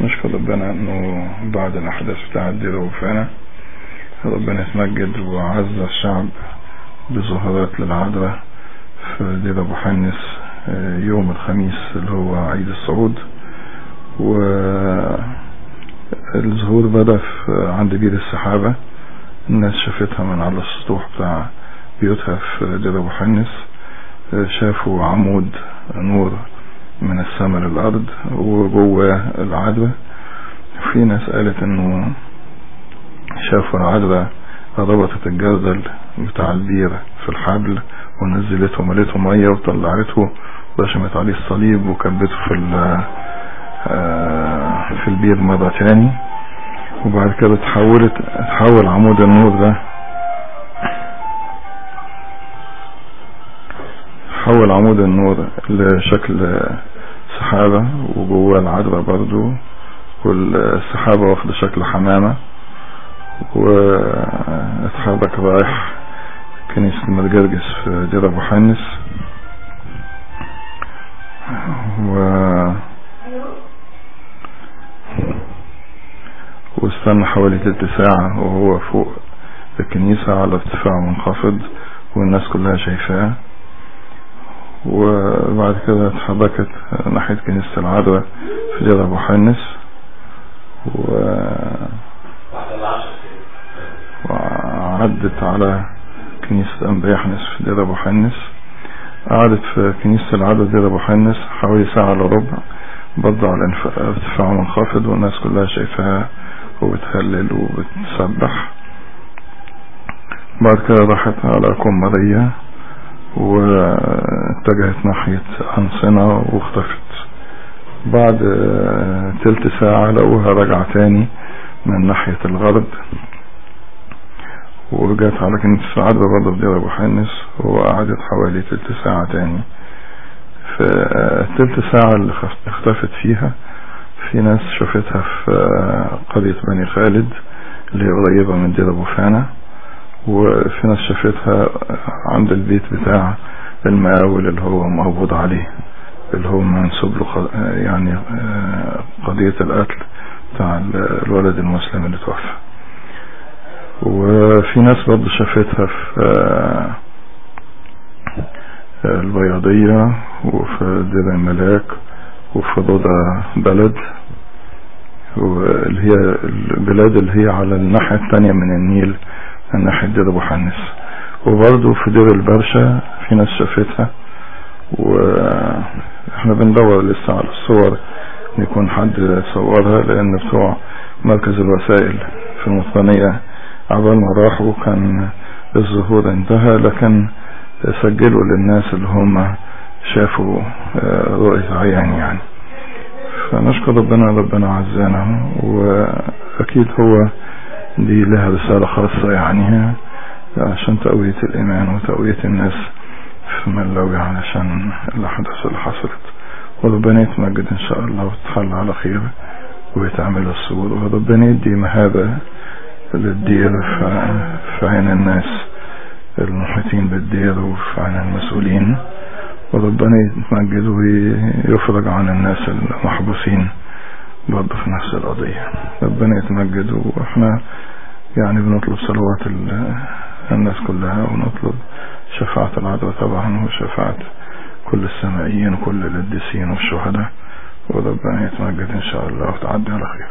نشكر ربنا انه بعد الاحداث بتاعت دير ابو فانا ربنا اتمجد وعز الشعب بظهورات للعذراء في دير ابو حنس يوم الخميس اللي هو عيد الصعود. والظهور بدأ عند بير السحابة، الناس شافتها من على السطوح بتاع بيوتها في دير ابو حنس، شافوا عمود نور من السماء للأرض وجوه العذراء. في ناس قالت انه شافوا العذراء ربطت الجردل بتاع البير في الحبل ونزلته وملته مية وطلعته ورشمت عليه الصليب وكبته في البير مرة تاني. وبعد كده تحول عمود النور ده، حول عمود النور لشكل سحابة وجوه العذراء برضو، والسحابة واخدة شكل حمامة، واتحرك رايح كنيسة المرجرجس في دير ابو حنس. واستنى حوالي تلت ساعة وهو فوق الكنيسة على ارتفاع منخفض والناس كلها شايفاه. وبعد كده اتحركت ناحية كنيسة العذراء في دير ابو حنس وعدت على كنيسة أنبا يحنس في دير ابو حنس. قعدت في كنيسة العذراء دير ابو حنس حوالي ساعة الا ربع برضه على ارتفاع منخفض والناس كلها شايفاها وبتهلل وبتسبح. بعد كده راحت على قمرية واتجهت ناحية أنصنة واختفت. بعد تلت ساعة لقوها رجع تاني من ناحية الغرب ورجعت على كنيسة العذراء برضه في دير ابو حنس وقعدت حوالي تلت ساعة تاني. في التلت ساعة اللي اختفت فيها في ناس شافتها في قرية بني خالد اللي هي قريبة من دير ابو فانا، وفي ناس شافتها عند البيت بتاع المقاول اللي هو مقبوض عليه، اللي هو منسوب له يعني قضية القتل بتاع الولد المسلم اللي توفى. وفي ناس برضه شافتها في البياضية وفي دير الملاك وفي روضة بلد، واللي هي البلاد اللي هي على الناحية التانية من النيل من ناحية دير ابو حنس. وبرضه في دير البرشا في ناس شافتها، واحنا بندور لسه على الصور يكون حد صورها، لان بتوع مركز الوسائل في المطرانية عبال ما راحوا كان الظهور انتهى، لكن سجلوا للناس اللي هم شافوا رؤية عيان يعني. فنشكر ربنا، ربنا عزانا، واكيد هو دي لها رسالة خاصة يعني عشان تقوية الإيمان وتقوية الناس في ملاوي علشان الأحداث اللي حصلت. وربنا يتمجد إن شاء الله وتتحل على خير ويتعمل الصور، وربنا يدي مهابة للدير في عين الناس المحيطين بالدير وفي عين المسؤولين، وربنا يتمجد ويفرج عن الناس المحبوسين برضه في نفس القضية. ربنا يتمجد، واحنا يعني بنطلب صلوات الناس كلها، ونطلب شفاعة العذراء طبعا، وشفاعة كل السمائيين وكل القديسين والشهداء، وربنا يتمجد ان شاء الله وتعدي على خير.